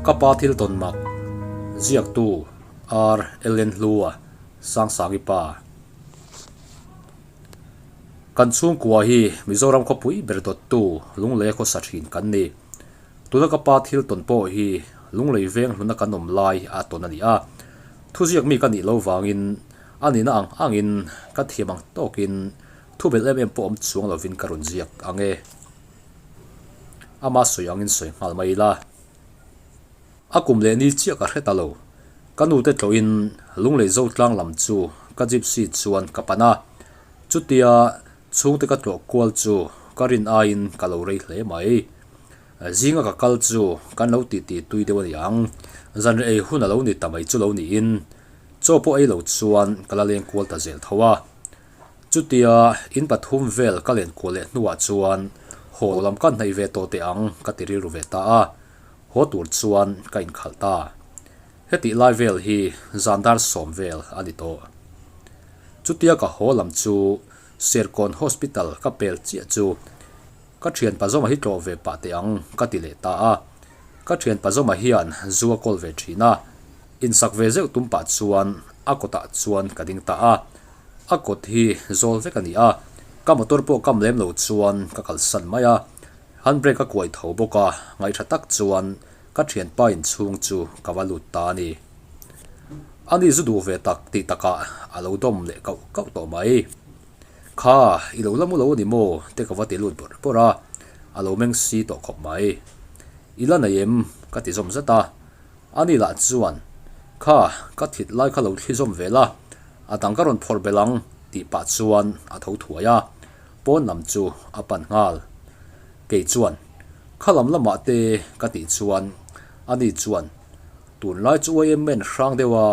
Ka pa thil tawn mak, ziaktu R. Ellen Hlua, Sangsangi pa. Kan chhungkua hi Mizoram khawpui ber dawttu Lunglei a khawsa thin kan ni. Tuna ka pa thil tawn pawh hi Lunglei veng hluna kan awm lai a tawn a ni a. Thuziak mi ka nih lo vangin a nihna ang angin ka thiam ang tawkin thubelh em em pawh awm chuang lovin ka rawn ziak ang e. Ama sawi angin sawi nghal mai ila. A kum leh ni chiah ka hre ta lo. Ka nute tlawhin Lunglei Zotlang lam chu ka gypsy chuan ka pan a. Chutia chhungte ka tlawh kual chu ka rin aiin ka lo rei hle mai. Zinga ka kal chu kan lo titi tui deuh a ni ang. Zanriah ei hun a lo ni ta mai chu lo niin chaw pawh ei lo chuan ka la leng kual ta zel tho a. Chutia in pathum vel ka len kual leh hnuah chuan haw lam ka hnaih ve tawh teh ang ka ti rilru ve ta a, haw tur chuan ka inkhalh ta. Hetih lai vel hi zan dar sawm vel a ni tawh. Chutia ka haw lam chu Serkawn Hospital ka pel chiah chu ka thian Pazawma hi tlawh ve pah teh ang ka ti leh ta a. Ka thian Pazawma hian zu a kawl ve thin a, insak ve zeuh tum pah chuan a kawtah chuan ka ding ta a. A kawt hi zawl vek a ni a, ka motor pawh kam lem lo chuan ka kalsan mai a, handbrake a kuai tho bawk a, ngaihṭha tak chuan ka ṭhianpa inchhung chu ka va lut ta a ni. Ani zu duh ve tak tih takah a lo dawm leh kauh kauh tawh mai. Kha, i lo la mu lo a ni maw? te ka va ti lut bawrh bawrh a, a lo meng si tawh khawp mai. I la nei em? ka ti zawm zat a, ani lah chuan, Kha, ka thit lai kha lo thli zawm ve la, A dang ka rawn phawrh belh ang tih pah chuan a tho thuai a, pawn lam chu a pan nghal. Kei chuan, Kha lam lamah te ka tih chuan ani chuan, Tunlai chu YMN hrang deuh a,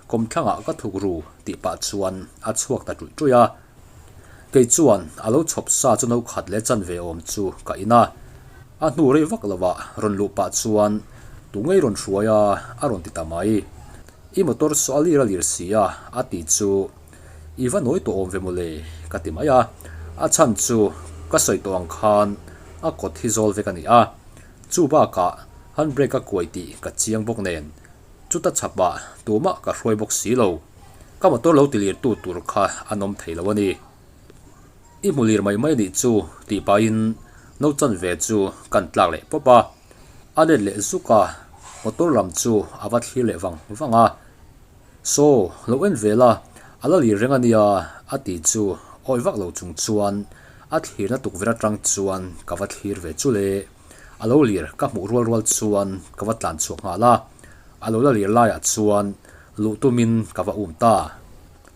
kawmthlangah ka thuk ru tih pah chuan a chhuak ta ṭuih ṭuih a. Kei chuan a lo chhawp sa chu no khat leh chanve awm chu ka in a, a hnu rei vak lovah rawn luh pah chuan tu ngei rawn hruai a a rawn ti ta mai. I motor saw a lir a lir si a, a ti chu i va nawi tawh awm ve mawle ka ti mai a, a chhan chu ka sawi tawh ang khan a kawt hi zawl vek a ni a, chu bakah handbrake a kuai tih ka chiang bawk nen chuta chhapah tumah ka hruai bawk si lo, ka motor lo ti lir tu tur kha a nawm thei lo a ni. I hmu lir mai mai nih chu tih pahin no chanve chu kan tlak leh pawp a, a let leh zuk a, motor lam chu a va thlir leh vang vang a. Saw, lo en ve la, a la lir reng a nia a ti chu awi vak lo chung chuan a thlirna tukverh atang chuan ka va thlir ve chu le. A lo lir ka hmuh rual rual chuan ka va tlan chhuak nghal a, a lo la lir laiah chuan luh tumin ka va um ta.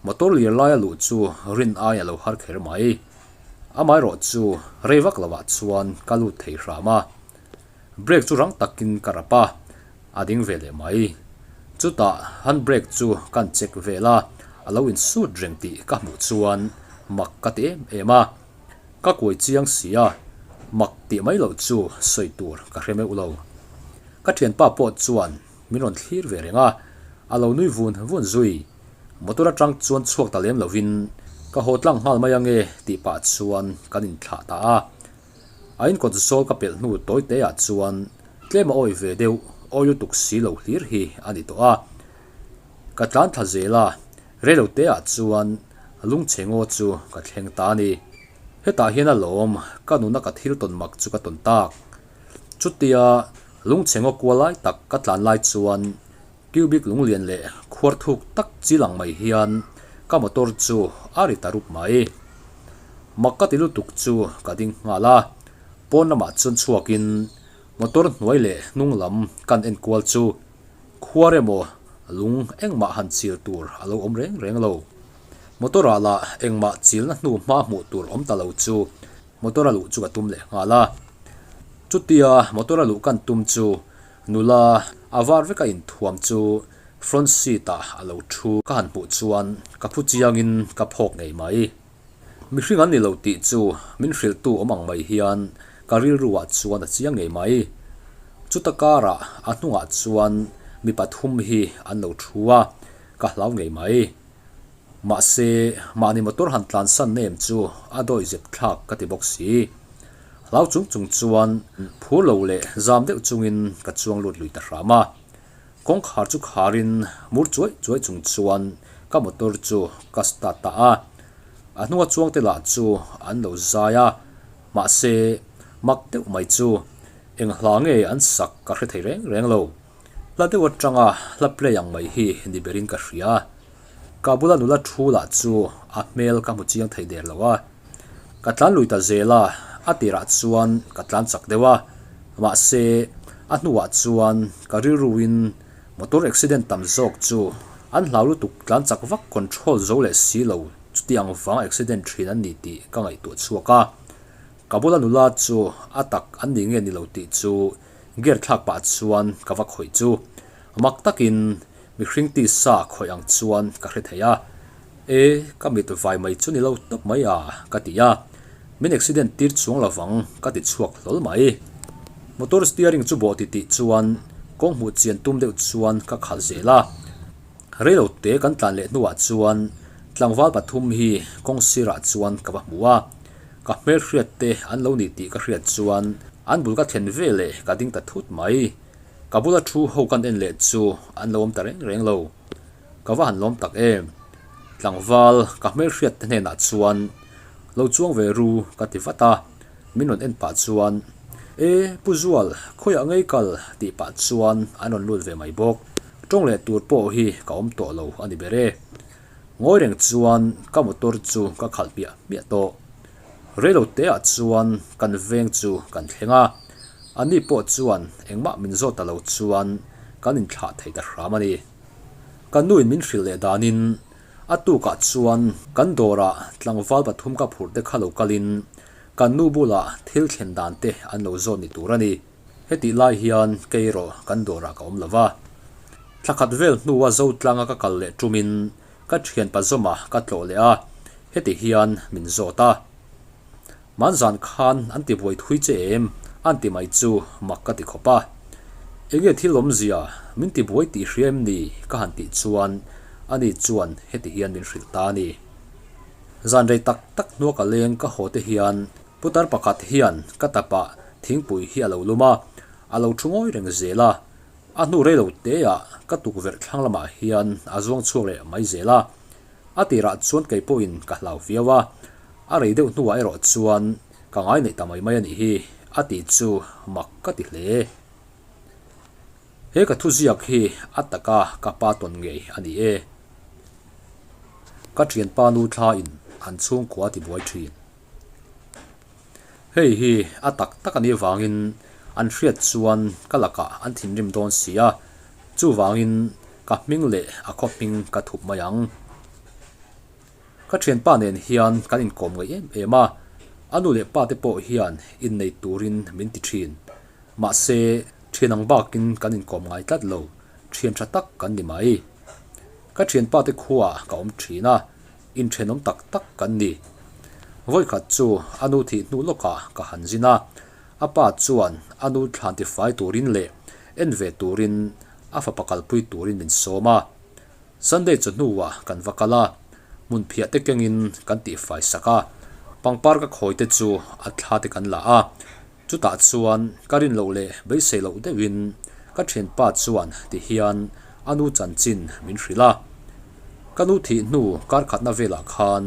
Motor lir laia luh chu rin ai a lo har kher mai. Amaherawh chu rei vak lovah chuan ka lut thei hram a. Brake chu rang takin ka rap a, a ding ve leh mai. Chutah hand brake chu kan check vel a, a lo insut reng tih ka hmuh chuan mak ka ti em em a. Ka kuai chiang si a, mak tih mai loh chu sawi tur ka hre meuh lo. Ka thianpa pawh chuan min rawn thlir ve reng a, a lo nui vun vun zui. Motor atang chuan chhuak ta lem lovin ka haw tlang nghal mai ange tih pah chuan kan inthlah ta a. A inkawt zawl ka pelh hnu tawi te ah chuan tlem a awi ve deuh, awi lutuk si lo hlir hi a ni tawh a. Ka tlan thla zel a, reilo te ah chuan lungchhe ngaw chu ka thleng ta a ni. Hetah hian a lawm ka nuna ka thil tawn mak chu ka tawn tak. Chutia lungchhe ngaw kual lai tak ka tlan lai chuan Cubic lunglian leh khuar thuk tak chi lang mai hian ka motor chu a ri ta rup mai. Mak ka ti lutuk chu ka ding nghal a, pawn lamah chuan chhuakin motor hnuai leh hnung lam kan en kual chu khuar emaw lung engmah han chil tur a lo awm reng reng lo. Motor ah lah engmah chilna hnu hma hmuh tur awm ta lo chu motor a luh chu ka tum leh nghal a. Chutia motor a luh kan tum chu Nula a var veka inthuam chu front seat ah a lo thu ka han hmuh chuan ka phu chiangin ka phawk ngei mai. Mihring an ni lo tih chu min hrilhtu awm ang mai hian ka rilru ah chuan a chiang ngei mai. Chuta karah a hnungah chuan mi pathum hi an lo thu a, ka hlau ngei mai. Mahse, mahni motor han tlansan na em chu a dawi zep thlak ka ti bawk si. Hlau chung chung chuan phur lo leh zam deuh chungin ka chuang lut lui ta hram a. Kawngkhar chu kharin mur chuai chuai chung chuan ka motor chu ka start ta a. A hnunga chuangte lah chu an lo zai a, mahse mak deuh mai chu eng hla nge an sak ka hre thei reng reng lo. Hla deuh atanga hla play ang mai hi ni berin ka hria. Ka bula nula thu lah chu a hmel ka hmu chiang thei der lo a. Ka tlan lui ta zel a, a tirah chuan ka tlan chak deuh a, mahse a hnuah chuan ka rilruin motor accident tam zawk chu an hlau lutuk tlan chak vak control zo leh si lo chuti ang vang accident thin an ni tih ka ngaihtuah chhuak a. Ka bula nula chu a tak an ni nge ni lo tih chu gear thlak pah chuan ka va khawih chu mak takin mihring tisa khawih ang chuan ka hre thei a. E, ka mit vai mai chu ni lo tawp mai a, ka ti a. Min accident tir chuang lovang ka ti chhuak hlawl mai. Motor steering chu bawh titih chuan kawng hmuh chian tum deuh chuan ka khalh zel a. Reilo te kan tlan leh hnuah chuan tlangval pathum hi kawng sirah chuan ka va hmu a. Ka hmelhriat te an lo ni tih ka hriat chuan an bul ka thlen ve leh ka ding ta thut mai. Ka bula thu ho kan en leh chu an lo awm ta reng reng lo. Ka va han lawm tak em? Tlangval ka hmelhriat te hnenah chuan lo chuang ve ru ka ti vat a, min rawn en pah chuan E Pu Zual, khawiah ngei kal tih pah chuan an rawn lut ve mai bawk. Tawng leh tur pawh hi ka awm tawh lo a ni ber e. Ngawi reng chuan ka motor chu ka khalh piah hmiah tawh. Reilo teah chuan kan veng chu kan thleng a, ani pawh chuan engmah min zawt ta lo chuan kan inthlah thei ta hram a ni. Ka nuin min hrilh leh danin a tukah chuan kan dawrah tlangval pathum ka phurh te kha lo kalin kan nu bulah thil thlen dan te an lo zawt ni tur a ni. Hetih lai hian kei erawh kan dawrah ka awm lo va. Thla khat vel hnua Zotlanga ka kal leh tumin ka thian pazawma ka tlawh leh a, heti hian min zawt a. Manzan khan an ti buai thui che em? An ti mai chu mak ka ti khawp a. Enge thil awmzia min ti buai tih hria em ni? Ka han tih chuan ani chuan heti hian min hrilh ta a ni. Zan rei tak tak hnua ka leng ka haw te hian putar pakhat hian ka tapah thingpui hi a lo lum a, a lo thu ngawi reng zel a. A hnu rei lo teah ka tukverh thlang lamah hian a zuang chhuak leh mai zel a. A tirah chuan kei pawhin ka hlau viau a, a rei deuh hnuah erawh chuan ka ngai neih ta mai mai a nih hi, a tih chu mak ka ti hle. He ka thuziak hi a taka ka pa tawn ngei a ni e. Ka thianpa nu thlain an chhungkua ti buai thin. Hei hi a tak tak a nih vangin an hriat chuan ka lakah an thinrim dawn si a, chuvangin ka hming leh a khaw hming ka thup mai ang. Ka thianpa nen hian kan inkawm ngaih em em a, a nu leh pa te pawh hian innei turin min ti thin. Mahse, thian ang bakin kan inkawm ngai tlat lo, thian tha tak kan ni mai. Ka thianpa te khuaah ka awm thin a, Inthenawm tak tak kan ni. Vawikhat chu a nu thih hnu lawkah ka han zin a, a pa chuan a nu thlan tifai turin leh en ve turin a fapa kalpui turin min sawm a. Sunday chawhnuah kan va kal a, hmun phiah te kengin kan tihfai sak a, pangpar ka khawi te chu a thla te kan la a. Chutah chuan ka rin loh leh beisei loh deuhin ka thianpa chuan ti hian a nu chanchin min hrilh a. Ka nu thih hnu kar khatna velah khan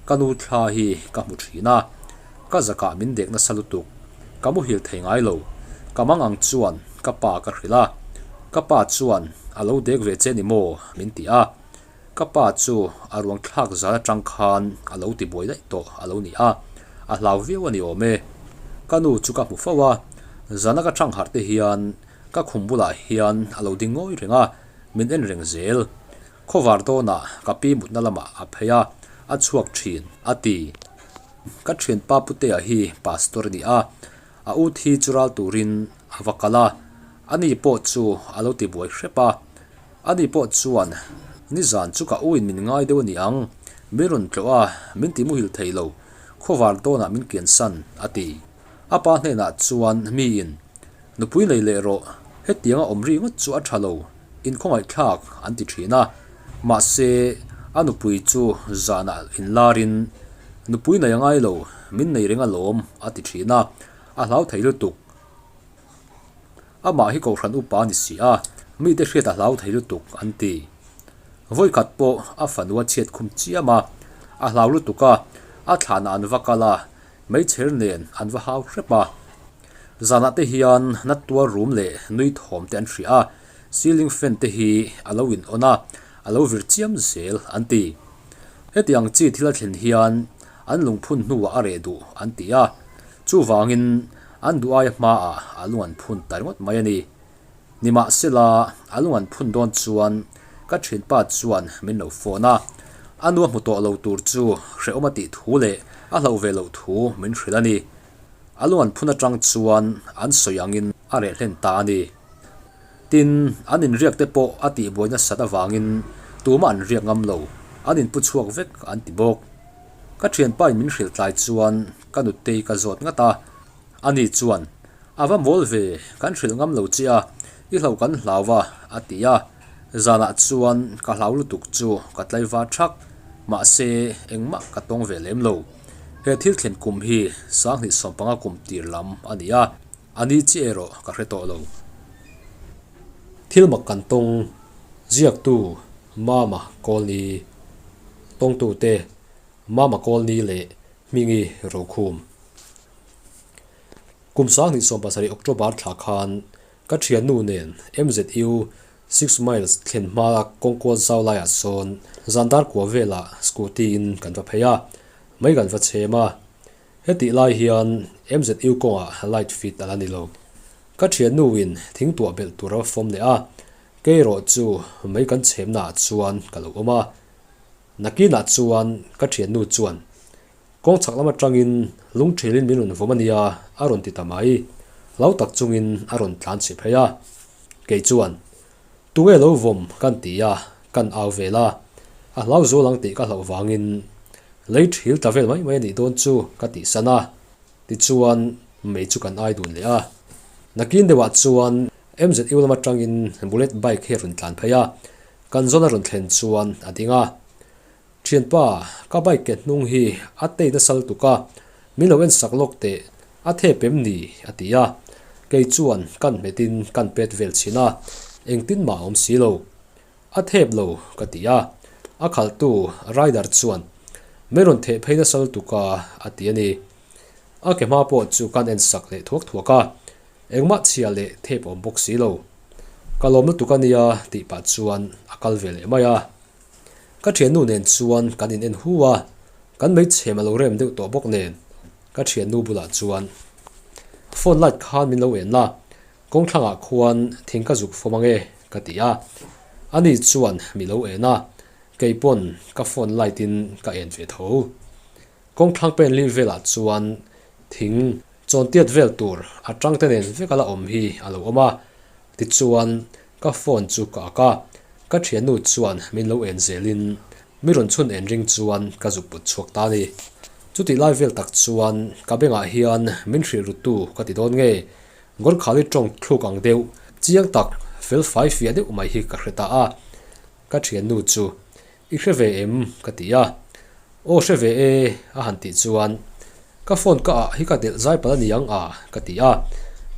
ka nu thla hi ka hmu thin a, ka zakah min dek nasa lutuk, ka muhil thei ngai lo. Ka mang ang chuan ka pa ka hrilh a, ka pa chuan a lo dek ve che ni maw min ti a. Ka pa chu a ruang thlak zal atang khan a lo ti buai daih tawh a lo ni a, a hlau viau a ni awm e. Ka nu chu ka hmu fo a, zana ka thang harh te hian ka khum bulah hian a lo ding ngawi reng a, min en reng zel. Khawvar dawnah ka pi mutna lamah a phei a, a chhuak thin, a ti. Ka thianpa Putea hi pastor a ni a, a u thi chu ral turin a va kal a, ani pawh chu a lo ti buai hrep a. Ani pawh chuan, Nizan chu ka uin min ngai deuh a ni ang, min rawn tlawh a, min ti muhil thei lo, khawvar dawnah min kiansan, a ti. A pa hnenah chuan miin, Nupui nei leh rawh, hetianga awm ri ngawt chu a tha lo, inkhawngaihthlak, an ti thin a. Mahse, a nupui chu zanah inlarin, Nupui nei a ngai lo, min nei reng alawm, a ti thin a. A hlau thei lutuk. Amah hi Kohhran upa a ni si a, mite hriat a hlau thei lutuk an ti. Vawikhat pawh a fanu a chhiat khum chiam a, a hlau lutuk a, a thlanah an va kal a, meichher nen an va hau hrep a. Zanah te hian na tuar rum leh nui thawm te an hria a, ceiling fan te hi a lo in on a, a lo vir chiam zel an ti. Heti ang chi thil a thlen hian an lungphun hnuah a reh duh an ti a, chuvangin an duh aia hmaah a lung an phun ta ringawt mai a ni. Nimahsela, a lung an phun dawn chuan ka thianpa chuan min lo phone a, a nu a hmu tawh lo tur chu hrehawm a tih thu leh a hlauh ve loh thu min hrilh a ni. A lung an phun atang chuan an sawi angin a reh hlen ta a ni. Tin, an inriak te pawh a tihbuai nasat avangin tumah an riak ngam lo, an inpu chhuak vek an ti bawk. Ka thianpain min hrilh tlai chuan ka nutei ka zawt ngat a, ani chuan, A va mawl ve, kan hrilh ngam lo che a, i hlo kan hlau a, a ti a. Zanah chuan ka hlau lutuk chu ka tlaivar thak, mahse engmah ka tawng ve lem lo. He thil thlen kum hi sanghnih sawmpanga kum tir lam a ni a. A ni chiah erawh ka hre tawh lo. Thil mak kan tawng, ziaktu Mama Kawlni, tawngtute Mama Kawlni leh Hmingi Rokhum. Kum 2017 October thla khan ka thiannu nen MZU Six Miles thlen hma kawngkual zau laiah sawn zandar kua velah scooty in kan va phei a, mai kan va chhem a. Hetih lai hian MZU kawngah light fit a la ni lo. Ka thiannuin thing tuah belh tur a fawm leh a, kei erawh chu mei kan chhemnaah chuan ka lo awm a. Nakinah chuan ka thiannu chuan, Kawng chhak lam atangin lung thilin min rawn vawm a nia a rawn ti ta mai. Hlau tak chungin a rawn tlan chhe phei a. Kei chuan, Tunge lo vawm kan ti a, kan au vel a. A hlau zual ang tih ka hlauh vangin lei thil ta vel mai mai a nih dawn chu ka tih san a, tichuan mei chu kan ai dun leh a. Nakin deuhah chuan MZU lam atangin bullet bike hi a rawn tlan phei a, kan zawn a rawn thlen chuan a ding a. Thianpa, ka bike ke hnung hi a tei nasa lutuk a, min lo en sak lawk teh, a thep em ni? a ti a. Kei chuan kan hmetin kan pet vel chhin a, engtin mah a awm si lo. A thep lo, ka ti a. A khalhtu rider chuan, Min rawn theh phei nasa lutuk a, a ti a ni. A ke hma pawh chu kan en sak leh thuak thuak a, engmah chhia leh thep a awm bawk si lo. Ka lawm lutuk a nia, tih pah chuan a kal ve leh mai a. Ka thiannu nen chuan kan in en hu a, kan hmeichhem a lo rem deuh tawh bawk nen ka thiannu bulah chuan phone light khan min lo en la, kawngthlangah khuan thing ka zuk fawm ange ka ti a, ani chuan mi lo en a, kei pawn ka phone light in ka en ve tho. Kawngthlang pen li velah chuan thing chawntiat vel tur a tangte nen vek a la awm hi a lo awm a, tichuan Ka phone chu ka ak a, ka thiannu chuan min lo en zelin mi rawn chhun en ring chuan ka zuk put chhuak ta a ni. Chutih lai vel tak chuan ka bengah hian min hrilh rutu ka ti dawn nge, Gorkhali tawng thluk ang deuh, chiang tak, fel fai fiah deuh mai hi ka hre ta a. Ka thiannu chu, I hre ve em? ka ti a. Aw hre ve e, a han tih chuan, Ka phone ka ah hi ka delh zai palh a ni ang a, ka ti a.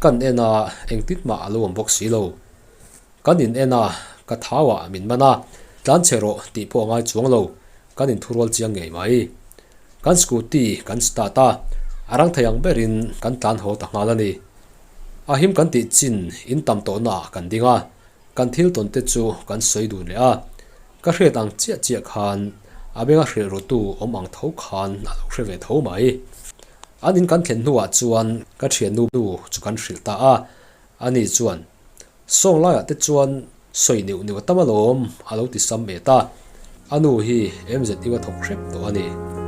Kan en a, engtin mah a lo awm bawk si lo. Kan in en a, ka thau ah min man a, tlan chhe rawh tih pawh a ngai chuang lo, kan inthurual chiang ngei mai. Kan scooty kan start a, a rang thei ang berin kan tlan haw ta nghal a ni. A him kan tih chin in tam tawhna ah kan ding a, Kan thil tawn te chu kan sawi dun leh a, ka hriat ang chiah chiah khan a benga hrilh rutu awm ang tho khan a lo hre ve tho mai. An in kan thlen hnuah chuan ka thiannu nu chu kan hrilh ta a, ani chuan, Sawng laiah te chuan sawi neuh neuh a tam alawm a lo ti sam et a, a nu hi MZU a thawk hrep tawh a ni.